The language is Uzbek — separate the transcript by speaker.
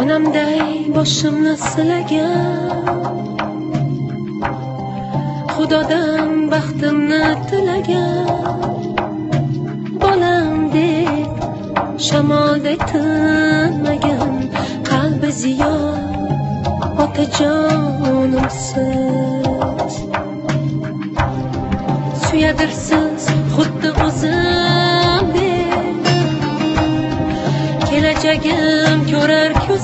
Speaker 1: Onamday boshimni silagan, Xudodan baxtimni tilagan, bolam deb shamoldek tinmagan, qalbi ziyo otajonimsiz. Suyadirsiz xuddi o'zimdek, kelajagim ko'rar ko'zim.